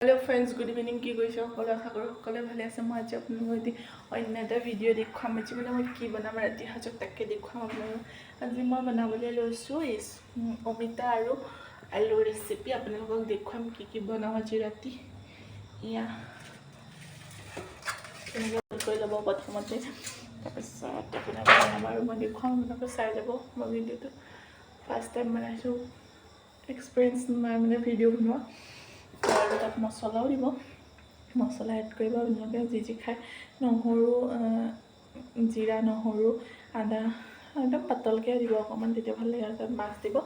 Hello' friends, good evening. কি কৰিছে সকলো? আশা কৰোঁ সকলোৱে ভালে আছে। মই আজি আপোনালোকক এটি অন্য এটা ভিডিঅ' দেখুৱাম। আজি মানে মই কি বনাম ৰাতি সাজত, তাকে দেখুৱাম আপোনালোকক। আজি মই বনাবলৈ লৈছোঁ এই অমিতা আৰু আলুৰ ৰেচিপি। আপোনালোকক দেখুৱাম কি কি বনাওঁ আজি ৰাতি। এয়া তেনেকৈ কৰি ল'ব প্ৰথমতে, তাৰপিছত আপোনাৰ বনাম আৰু মই দেখুৱাম, আপোনালোকে চাই যাব। মই ভিডিঅ'টো ফাৰ্ষ্ট টাইম বনাইছোঁ, এক্সপিৰিয়েঞ্চ নাই মানে ভিডিঅ' বনোৱা। আৰু তাত মছলাও দিব, মছলা এড কৰিব আপোনালোকে যি যি খায়, নহৰু, জিৰা, নহৰু, আদা একদম পাতলকৈ দিব অকণমান, তেতিয়া ভাল লাগে। আৰু তাত মাছ দিব,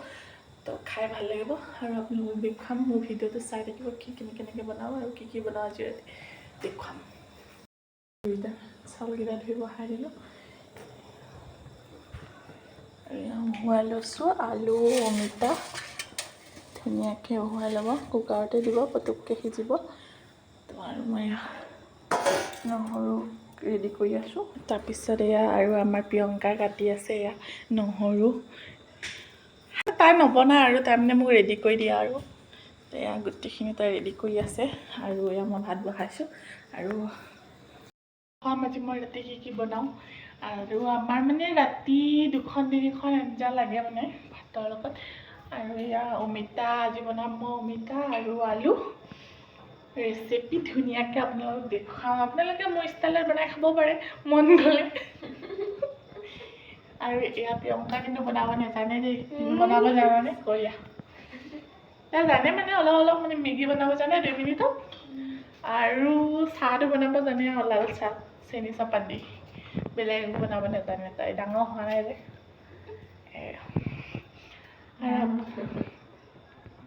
তো খাই ভাল লাগিব। আৰু আপোনালোকক দেখুৱাম, মোৰ ভিডিঅ'টো চাই থাকিব, কি কেনেকৈ কেনেকৈ বনাওঁ আৰু কি কি বনাওঁ আজি ৰাতি দেখুৱাম। দুইটা চাউলকেইটা ধুই বহাই দিলোঁ আৰু উহাই লৈছোঁ আলু, অমিতা। ধুনীয়াকৈ উহাই ল'ব, কুকাৰতে দিব, পটককৈ সিজিব। তো আৰু মই নহৰু ৰেডি কৰি আছোঁ। তাৰপিছত এয়া আৰু আমাৰ প্ৰিয়ংকা কাটি আছে এয়া নহৰু। তাই নবনায় আৰু তাই মানে মোক ৰেডি কৰি দিয়ে। আৰু এয়া গোটেইখিনি তাই ৰেডি কৰি আছে আৰু এয়া মই ভাত বহাইছোঁ আৰু খুৱাম। আজি মই ৰাতি কি কি বনাওঁ আৰু আমাৰ মানে ৰাতি দুখন তিনিখন আঞ্জা লাগে মানে ভাতৰ লগত। আৰু এয়া অমিতা আজি বনাম মই, অমিতা আৰু আলু ৰেচিপি ধুনীয়াকৈ আপোনালোকক দেখুৱাম। আপোনালোকে মোৰ ষ্টাইলত বনাই খাব পাৰে মন গ'লে। আৰু এয়া প্ৰিয়ংকা কিন্তু বনাব নাজানে দেই। তুমি বনাব জানানে? কৈ দিয়া। তাই জানে মানে অলপ অলপ, মানে মেগী বনাব জানে 2 মিনিটত আৰু চাহটো বনাব জানে আৰু লাল চাহ চেনি চাহপাত দি, বেলেগ একো বনাব নাজানে। তাই ডাঙৰ হোৱা নাই যে। আৰু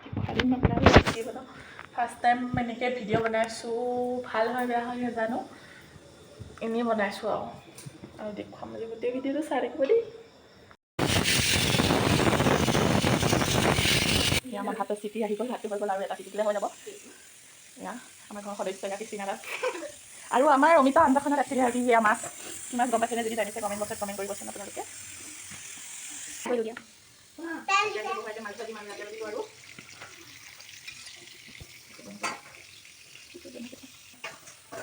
দেখুৱাই দিম আপোনালোকক কি বনাওঁ। ফাৰ্ষ্ট টাইম এনেকৈ ভিডিঅ' বনাইছোঁ, ভাল হয় বেয়া হয় নাজানো, এনেই বনাইছোঁ আৰু দেখুৱাম আজি। গোটেই ভিডিঅ'টো চাই থাকিব দেই। এয়া আমাৰ ভাতৰ চিটি আহি গ'ল, ভাতটো হৈ গ'ল আৰু এটা চিটি দিলে হৈ যাব। এয়া আমাৰ ঘৰৰ সদস্য এয়া কৃষ্ণা দাস। আৰু আমাৰ অমিতা আঞ্জাখনত একচুৱেলি আজি এয়া মাছ, কি মাছ গম পাইছেনে? যদি জানিছে, কমেণ্ট বক্সত কমেণ্ট কৰিবচোন আপোনালোকে। মাছ ভাজি মাছ ভাজি দিলোঁ আৰু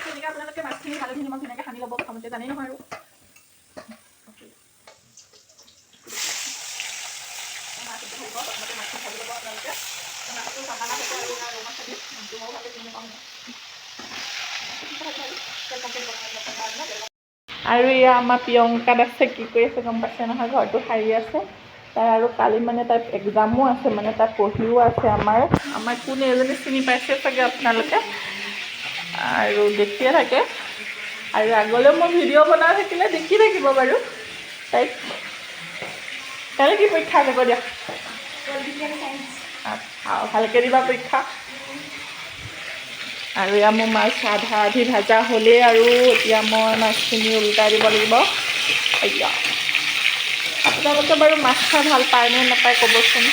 তেনেকৈ আপোনালোকে মাছখিনি হালধি নিমখ ধুনীয়াকৈ সানি ল'ব প্ৰথমতে, জানেই নহয়। আৰু মাছ এতিয়া ভাজিব, প্ৰথমতে মাছখিনি ভাজি ল'ব আপোনালোকে। মাছটো চান্দা মাছ আছে আৰু ৰৌ মাছ আছে, নামটো ময়ো ভালকৈ চিনি নাপাওঁ। তেল কমকৈ দিব। আৰু এয়া আমাৰ প্ৰিয়ংকা দাসে কি কৰি আছে গম পাইছে নহয়? ঘৰটো সাৰি আছে তাই। আৰু কালি মানে তাই এক্সামো আছে, মানে তাই পঢ়িও আছে। আমাৰ কোন এজনী চিনি পাইছে চাগে আপোনালোকে আৰু দেখিয়ে থাকে আৰু আগলৈও মই ভিডিঅ' বনাই থাকিলে দেখি থাকিব বাৰু তাইক। কাইলৈ কি পৰীক্ষা আছে কৈ দিয়া। আচ্ছা, ভালকৈ দিবা পৰীক্ষা। আৰু এয়া মোৰ মাছ আধা আধি ভাজা হ'লেই আৰু এতিয়া মই মাছখিনি ওলোটাই দিব লাগিব। আইয়া, আপোনালোকে বাৰু মাছ খাই ভাল পায় নে নাপায় ক'বচোন।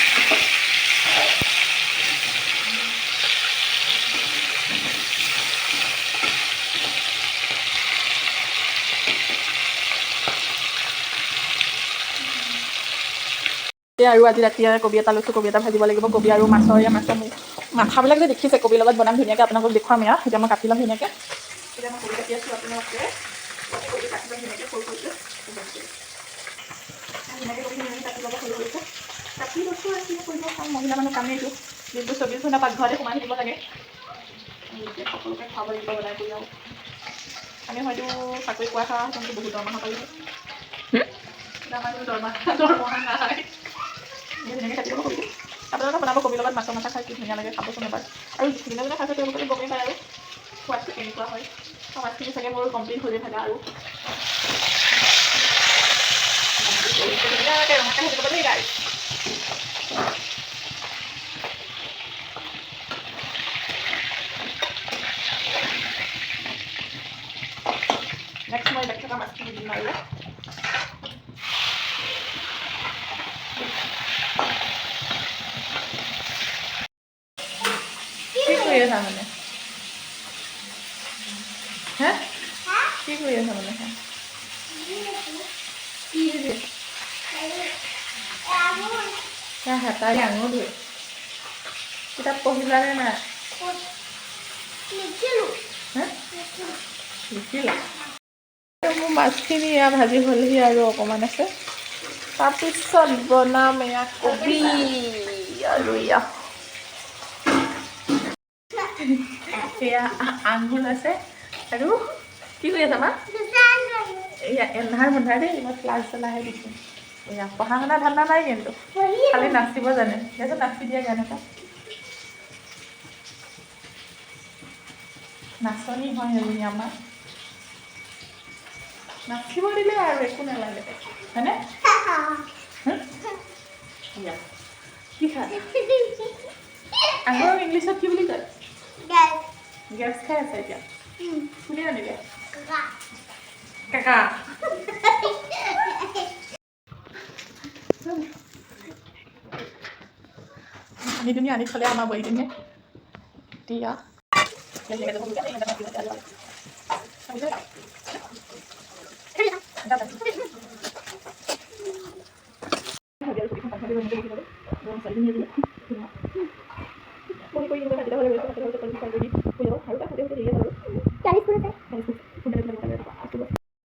আৰু আজি ৰাতি কবি এটা লৈছোঁ, কবি এটা ভাজিব লাগিব, কবি আৰু মাছৰ। এয়া মাছৰ মাথাবিলাক যে দেখিছে, কবিৰ লগত বনাম ধুনীয়াকৈ, আপোনালোকক দেখুৱাম। এয়া এতিয়া মই কাটি ল'ম ধুনীয়াকৈ। এতিয়া মই কবি কাটি আছোঁ, আপোনালোকে কবি কাটি ল'ম ধুনীয়াকৈ সৰু সৰুকৈ। ধুনীয়াকৈ কবিখিনি কাটি ল'ব সৰু সৰুকৈ। কাটি লৈছোঁ আৰু কিনো কৰিব, কাৰণ মহিলা মানুহ কামেই এইটো। দিনটো 24 ঘণ্টা পাকঘৰতে সোমাই থাকিব লাগে। এতিয়া সকলোকে খুৱাব লাগিব বনাই কৰি। আৰু আমি হয়তো চাকৰি পোৱা খোৱা কিন্তু বহুত দৰমহা পালোঁ, আমাৰ কিন্তু দৰমহা নাই। ধুনীয়াকৈ কাটি ল'ব কবিটো। আপোনালোকে বনাব, কবিৰ লগত মাছৰ মাথা খাই কি ধুনীয়া লাগে, খাবচোন এবাৰ। আৰু যোনে যোনে খাইছে তেওঁলোকে গমেই পায় আৰু সোৱাদটো কেনেকুৱা হয়। মাছখিনি চাগে মোৰ কমপ্লিট হৈয়ে থাকে আৰু ধুনীয়াকৈ ৰঙাকৈ ভাজি ল'ব দেই গাইজ। নেক্সট মই বাকী থকা মাছখিনি দিম। আৰু কি কৰি আছা মানে হা? কি কৰি আছা মানে হা? কি হেতাই আঙুৰ ধুই? কিতাপ পঢ়িলানে নাই? লিখিলা। মোৰ মাছখিনি এয়া ভাজি হ'লহি আৰু অকণমান আছে। তাৰপিছত বনাম এয়া কবি আৰু এয়া এয়া আঙুৰ আছে। আৰু কি কৰি আছা মা? এয়া এন্ধাৰ মুন্ধাৰ দেই, মই ফ্লাছ জ্বলাহে দিছোঁ। এয়া পঢ়া শুনা ধান্দা নাই কিন্তু, খালি নাচিব জানে। দিয়াচোন, নাচি দিয়া গান এটা। নাচনী হয় এজনী আমাৰ। নাচিব দিলে আৰু একো নালাগে, হয়নে? হুম? এয়া কি খা? আঙুৰক ইংলিছত কি বুলি কয়? গ্ৰেপছ খাই আছে এতিয়া। কোনে আনিলে? কাকা। পানী দুনি আনি থ'লে আমাৰ বোৱাৰীজনীয়ে। এতিয়া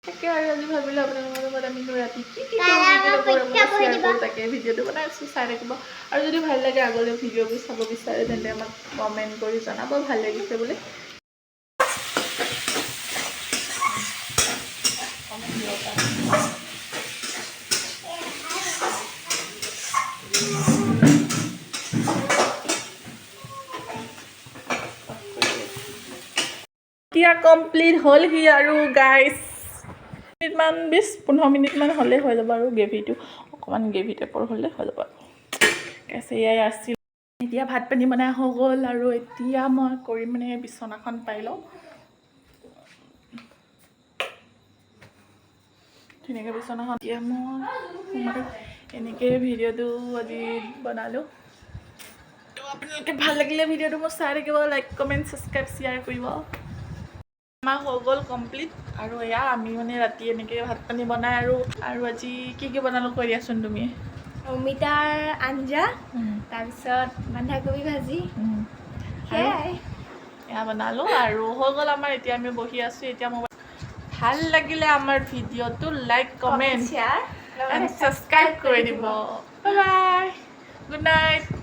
তাকে আৰু আজি ভাবিলোঁ আপোনালোকৰ লগত আমি ৰাতি কি কি কৰোঁ, তাকে ভিডিঅ'টো বনাই আছোঁ, চাই থাকিব। আৰু যদি ভাল লাগে, আগলৈ ভিডিঅ'বোৰ চাব বিচাৰে, তেন্তে আমাক কমেণ্ট কৰি জনাব ভাল লাগিছে বুলি। কমেণ্ট দিব পাৰে। এতিয়া কমপ্লিট হ'লহি আৰু গাইছ। মিনিটমান, 20-15 মিনিটমান হ'লেই হৈ যাব আৰু গ্ৰেভিটো অকণমান গ্ৰেভি টাইপৰ হ'লে হৈ যাব। আৰু গাইছ, এয়াই আছিল। এতিয়া ভাত পানী বনাই হৈ গ'ল আৰু এতিয়া মই কৰিম মানে বিচনাখন পাই লওঁ ধুনীয়াকৈ বিচনাখন। এতিয়া মই এনেকৈ ভিডিঅ'টো আজি বনালোঁ। তো আপোনালোকে ভাল লাগিলে ভিডিঅ'টো মোৰ চাই থাকিব, লাইক, কমেণ্ট, ছাবস্ক্ৰাইব, শ্বেয়াৰ কৰিব। আমাৰ হৈ গ'ল কমপ্লিট। আৰু এয়া আমি মানে ৰাতি এনেকৈ ভাত পানী বনাই আৰু আজি কি কি বনালোঁ কৈ দিয়াচোন তুমি। অমিতাৰ আঞ্জা, তাৰপিছত বন্ধাকবি ভাজি, সেয়াই। এয়া বনালোঁ আৰু হৈ গ'ল আমাৰ। এতিয়া আমি বহি আছোঁ। এতিয়া মোবাইল ভাল লাগিলে আমাৰ ভিডিঅ'টো like, comment share and subscribe কৰি দিব। Bye bye, good night.